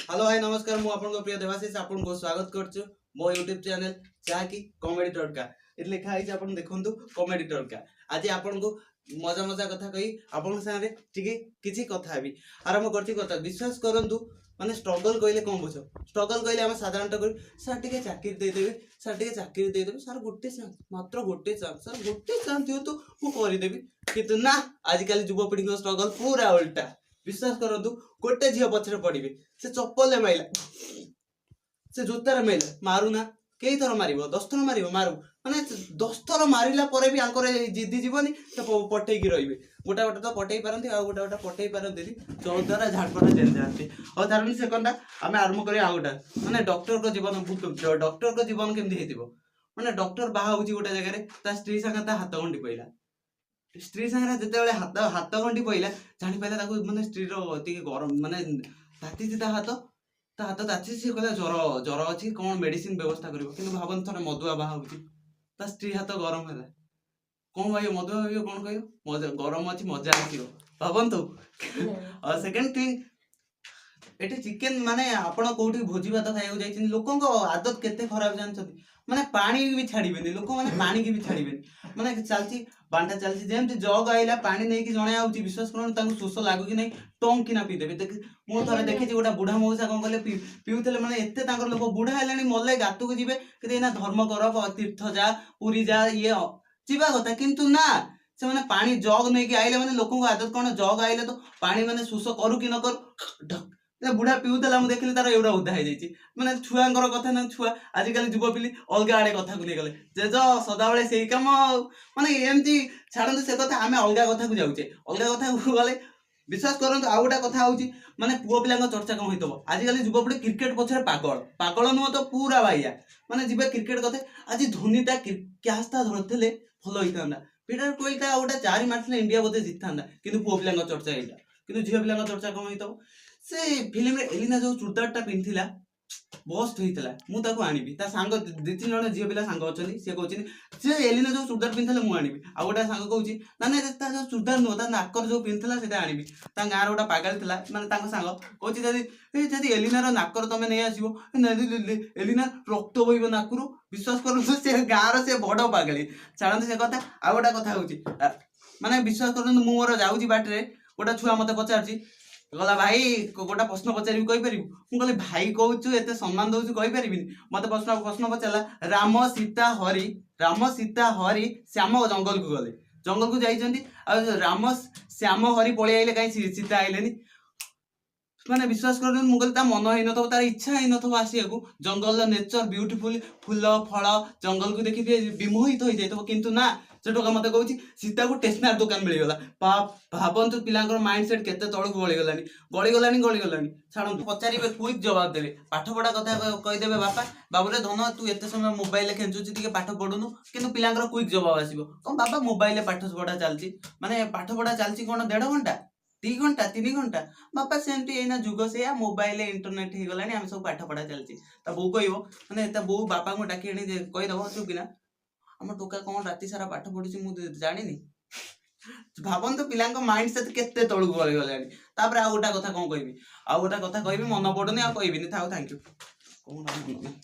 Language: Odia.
ହ୍ୟାଲୋ ହାଇ, ନମସ୍କାର। ମୁଁ ଆପଣଙ୍କ ପ୍ରିୟ ଦେବାଶିଷ, ଆପଣଙ୍କୁ ସ୍ୱାଗତ କରୁଛୁ ମୋ ୟୁଟ୍ୟୁବ ଚ୍ୟାନେଲ, ଯାହାକି କମେଡି ତଡ଼କା। ଏଠି ଲେଖା ହେଇଛି, ଆପଣ ଦେଖନ୍ତୁ, କମେଡି ତଡ଼କା। ଆଜି ଆପଣଙ୍କୁ ମଜା ମଜା କଥା କହି ଆପଣଙ୍କ ସାଙ୍ଗରେ ଟିକେ କିଛି କଥା ହେବି। ଆରମ୍ଭ କରୁଛି କଥା। ବିଶ୍ୱାସ କରନ୍ତୁ, ମାନେ ଷ୍ଟ୍ରଗଲ କହିଲେ କ'ଣ ବୁଝ? ଷ୍ଟ୍ରଗଲ କହିଲେ ଆମେ ସାଧାରଣତଃ କରୁ, ସାର୍ ଟିକେ ଚାକିରି ଦେଇଦେବେ, ସାର୍ ଟିକେ ଚାକିରି ଦେଇଦେବେ, ସାର୍ ଗୋଟେ ଚାନ୍ସ, ମାତ୍ର ଗୋଟେ ଚାନ୍ସ, ସାର୍ ଗୋଟେ ଚାନ୍ସ ଦିଅନ୍ତୁ, ମୁଁ କରିଦେବି। କିନ୍ତୁ ନା, ଆଜିକାଲି ଯୁବପିଢ଼ିଙ୍କ ଷ୍ଟ୍ରଗଲ ପୁରା ଓଲଟା। ବିଶ୍ୱାସ କରନ୍ତୁ, ଗୋଟେ ଝିଅ ପଛରେ ପଡ଼ିବେ, ସେ ଚପଲରେ ମାଇଲା, ସେ ଜୋତାରେ ମାଇଲା, ମାରୁନା। କେଇ ଥର ମାରିବ? 10 ଥର ମାରିବ, ମାରୁ। ମାନେ 10 ଥର ମାରିଲା ପରେ ବି ଆଙ୍କର ଏଇ ଜିଦି ଯିବନି, ସେ ପଟେଇକି ରହିବେ। ଗୋଟା ଗୋଟେ ତ ପଟେଇ ପାରନ୍ତି, ଆଉ ଗୋଟେ ଗୋଟେ ପଟେଇ ପାରନ୍ତିନି, 14 ଝାଡ଼ପଟା ଜେଲ୍ ଯାଆନ୍ତି। ଆଉ ତାର ସେକଣ୍ଡଟା ଆମେ ଆରମ୍ଭ କରିବା ଆଉ ଗୋଟା, ମାନେ ଡକ୍ଟରଙ୍କ ଜୀବନ। ଡକ୍ଟରଙ୍କ ଜୀବନ କେମିତି ହେଇଥିବ? ମାନେ ଡକ୍ଟର ବାହା ହଉଛି ଗୋଟେ ଜାଗାରେ, ତା ସ୍ତ୍ରୀ ସାଙ୍ଗରେ ତା ହାତ ଗଣ୍ଠି ପଇଲା। ସ୍ତ୍ରୀ ସାଙ୍ଗରେ ଯେତେବେଳେ ହାତ ଗଣ୍ଠି ପଇଲା, ଜାଣିପାରିଲା ତାକୁ, ମାନେ ସ୍ତ୍ରୀର ଟିକେ ଗରମ, ମାନେ ତାତିଛି ତା ହାତ। ତା ହାତ ତାତିଛି, ସିଏ କହିଲା ଜର, ଜର ଅଛି, କଣ ମେଡିସିନ ବ୍ୟବସ୍ଥା କରିବ? କିନ୍ତୁ ଭାବନ୍ତୁ, ଥରେ ମଦୁଆ ବାହା ହଉଛି, ତା ସ୍ତ୍ରୀ ହାତ ଗରମ ହେଲା, କଣ ଭାବିବ ମଦୁଆ? ଭାବିବ କଣ? କହିବ ମଜା, ଗରମ ଅଛି, ମଜା ଆସିବ। ଭାବନ୍ତୁ। ଆଉ ସେକେଣ୍ଡ ଥିଙ୍ଗ, ଏଠି ଚିକେନ, ମାନେ ଆପଣ କୋଉଠି ଭୋଜି ଭାତ ଖାଇବାକୁ ଯାଇଛନ୍ତି, ଲୋକଙ୍କ ଆଦତ କେତେ ଖରାପ ଜାଣିଛନ୍ତି? ମାନେ ପାଣି ବି ଛାଡିବେନି ଲୋକମାନେ, ପାଣିକି ବି ଛାଡିବେନି। ମାନେ ଚାଲିଛି, ବାଣ୍ଟା ଚାଲିଛି, ଯେମିତି ଜଗ ଆଇଲା, ପାଣି ନେଇକି ଜଣେ ଆଉଛି, ବିଶ୍ୱାସ କରନ୍ତୁ, ତାଙ୍କୁ ଶୋଷ ଲାଗୁ କି ନାହିଁ, ଟଙ୍କିନା ପିଇଦେବେ। ଦେଖ, ମୁଁ ଥରେ ଦେଖିଛି, ଗୋଟେ ବୁଢା ମଉସା କଣ କଲେ, ପିଉଥିଲେ। ମାନେ ଏତେ ତାଙ୍କର ଲୋକ, ବୁଢା ହେଲାଣି, ମଲେ ଗାତକୁ ଯିବେ, କିନ୍ତୁ ଏଇନା ଧର୍ମ କର, ତୀର୍ଥ ଯା, ପୁରୀ ଯା, ଇଏ ଯିବା କଥା। କିନ୍ତୁ ନା, ସେମାନେ ପାଣି ଜଗ ନେଇକି ଆଇଲେ, ମାନେ ଲୋକଙ୍କ ଆଦତ କଣ? ଜଗ ଆଇଲେ ତ ପାଣି, ମାନେ ଶୋଷ କରୁ କି ନ କରୁ, ଢକ୍। ସେ ବୁଢା ପିଉଥିଲା, ମୁଁ ଦେଖିଲି ତାର ଏଗୁଡା ଓଦା ହେଇଯାଇଛି। ମାନେ ଛୁଆଙ୍କର କଥା ନା, ଛୁଆ ଆଜିକାଲି ଯୁବପିଢ଼ି ଅଲଗା ଆଡେ କଥାକୁ ନେଇଗଲେ। ଜେଜ ସଦାବେଳେ ସେଇ କାମ ଆଉ, ମାନେ ଏମିତି। ଛାଡନ୍ତୁ ସେ କଥା, ଆମେ ଅଲଗା କଥାକୁ ଯାଉଛେ। ଅଲଗା କଥାକୁ ଗଲେ, ବିଶ୍ୱାସ କରନ୍ତୁ, ଆଉ ଗୋଟେ କଥା ହଉଛି, ମାନେ ପୁଅ ପିଲାଙ୍କ ଚର୍ଚ୍ଚା କଣ ହେଇଥିବ? ଆଜିକାଲି ଯୁବପିଢ଼ି କ୍ରିକେଟ ପଛରେ ପାଗଳ। ପାଗଳ ନୁହଁ ତ ପୁରା ବାଇଆ। ମାନେ ଯିବେ କ୍ରିକେଟ କଥା, ଆଜି ଧୋନିଟା କ୍ୟାଚଟା ଧରିଥିଲେ ଭଲ ହେଇଥାନ୍ତା, ବିରାଟ କୋହଲିଟା ଆଉ ଗୋଟେ ଚାରି ମାରିଥିଲେ ଇଣ୍ଡିଆ ବୋଧେ ଜିତିଥାନ୍ତା। କିନ୍ତୁ ପୁଅ ପିଲାଙ୍କ ଚର୍ଚ୍ଚା ଏଇଟା। କିନ୍ତୁ ଝିଅ ପିଲାଙ୍କ ଚର୍ଚ୍ଚା କଣ ହେଇଥିବ? ସେ ଫିଲ୍ମରେ ଏଲିନା ଯୋଉ ଚୁଡ଼ିଦାରଟା ପିନ୍ଧିଥିଲା, ମସ୍ତ ହେଇଥିଲା, ମୁଁ ତାକୁ ଆଣିବି। ତା ସାଙ୍ଗ ଦି ତିନି ଜଣ ଝିଅ ପିଲା ସାଙ୍ଗ ଅଛନ୍ତି, ସେ କହୁଛନ୍ତି, ସେ ଏଲିନା ଯୋଉ ଚୁଡ଼ିଦାର ପିନ୍ଧିଥିଲା ମୁଁ ଆଣିବି। ଆଉ ଗୋଟେ ସାଙ୍ଗ କହୁଛି, ନା ନା, ତା ଯୋଉ ଚୁଡ଼ିଦାର ନୁହଁ, ତା ନାକର ଯୋଉ ପିନ୍ଧିଥିଲା ସେଇଟା ଆଣିବି। ତାଙ୍କ ଗାଁର ଗୋଟେ ପାଗାଳି ଥିଲା, ମାନେ ତାଙ୍କ ସାଙ୍ଗ କହୁଛି, ଯଦି ଏଲିନାର ନାକର ତମେ ନେଇ ଆସିବ, ଏଲିନା ରକ୍ତ ବୋହିବ ନାକରୁ। ବିଶ୍ୱାସ କରନ୍ତୁ, ସେ ଗାଁର ସେ ବଡ ପାଗଳି। ଛାଡ଼ନ୍ତୁ ସେ କଥା, ଆଉ ଗୋଟେ କଥା ହଉଛି, ମାନେ ବିଶ୍ୱାସ କରନ୍ତୁ, ମୁଁ ମୋର ଯାଉଛି ବାଟରେ, ଗୋଟେ ଛୁଆ ମତେ ପଚାରୁଛି, ଗଲା, ଭାଇ, ଗୋଟେ ପ୍ରଶ୍ନ ପଚାରିବି, କହିପାରିବୁ? ମୁଁ କହିଲି, ଭାଇ କହୁଛୁ, ଏତେ ସମ୍ମାନ ଦଉଛୁ, କହିପାରିବିନି? ମତେ ପ୍ରଶ୍ନ ପଚାରିଲା, ରାମ ସୀତା ହରି, ରାମ ସୀତା ହରି ଶ୍ୟାମ ଜଙ୍ଗଲକୁ ଗଲେ, ଜଙ୍ଗଲକୁ ଯାଇଛନ୍ତି, ଆଉ ରାମ ଶ୍ୟାମ ହରି ପଳେଇ ଆଇଲେ, କାହିଁ ସୀତା ଆଇଲେନି? ମାନେ ବିଶ୍ୱାସ କରନ୍ତୁ, ମୁଁ କହିଲି ତା ମନ ହେଇନଥିବ, ତାର ଇଚ୍ଛା ହେଇନଥିବ ଆସିବାକୁ। ଜଙ୍ଗଲର ନେଚର ବ୍ୟୁଟିଫୁଲ, ଫୁଲ ଫଳ ଜଙ୍ଗଲକୁ ଦେଖି ବିମୋହିତ ହେଇଯାଇଥିବ। କିନ୍ତୁ ନା, ସେ ଟୋକା ମତେ କହୁଛି ସୀତାକୁ ଷ୍ଟେସନାରୀ ଦୋକାନ ମିଳିଗଲା। ଭାବନ୍ତୁ, ପିଲାଙ୍କର ମାଇଣ୍ଡ ସେଟ୍ କେତେ ତଳକୁ ଗଳିଗଲାଣି, ଗଳିଗଲାଣି, ଗଳିଗଲାଣି। ଛାଡ଼ନ୍ତୁ। ପଚାରିବେ, କୁଇକ୍ ଜବାବ ଦେବେ। ପାଠ ପଢା କଥା କହିଦେବେ, ବାପା, ବାବୁରେ ଧନ, ତୁ ଏତେ ସମୟ ମୋବାଇଲରେ ଖେଞ୍ଚୁଛୁ, ଟିକେ ପାଠ ପଢୁନୁ? କିନ୍ତୁ ପିଲାଙ୍କର କୁଇକ୍ ଜବାବ ଆସିବ କଣ? ବାବା, ମୋବାଇଲରେ ପାଠ ପଢା ଚାଲିଛି। ମାନେ ପାଠ ପଢା ଚାଲିଛି କଣ 1.5 ଘଣ୍ଟା, 2 ଘଣ୍ଟା, 3 ଘଣ୍ଟା? ବାପା, ସେମିତି ଏଇନା ଯୁଗ ସେଇଆ, ମୋବାଇଲ ଇଣ୍ଟରନେଟ ହେଇଗଲାଣି, ଆମେ ସବୁ ପାଠ ପଢା ଚାଲିଛି। ତା ବୋଉ କହିବ, ମାନେ ତା ବୋଉ ବାପାଙ୍କୁ ଡାକି ଆଣି କହିଦବ ଚୁପ୍ କିନା, ଆମ ଟୋକା କଣ ରାତି ସାରା ପାଠ ପଢୁଛି ମୁଁ ଜାଣିନି। ଭାବନ୍ତୁ, ପିଲାଙ୍କ ମାଇଣ୍ଡ ସେଟ୍ କେତେ ତଳକୁ ଗଳିଗଲାଣି। ତାପରେ ଆଉ ଗୋଟେ କଥା କଣ କହିବି? ଆଉ ଗୋଟେ କଥା କହିବି, ମନ ପଡୁନି, ଆଉ କହିବିନି, ଥାଉ। Thank you. କଣ ଆଉ ମନ ନାହିଁ।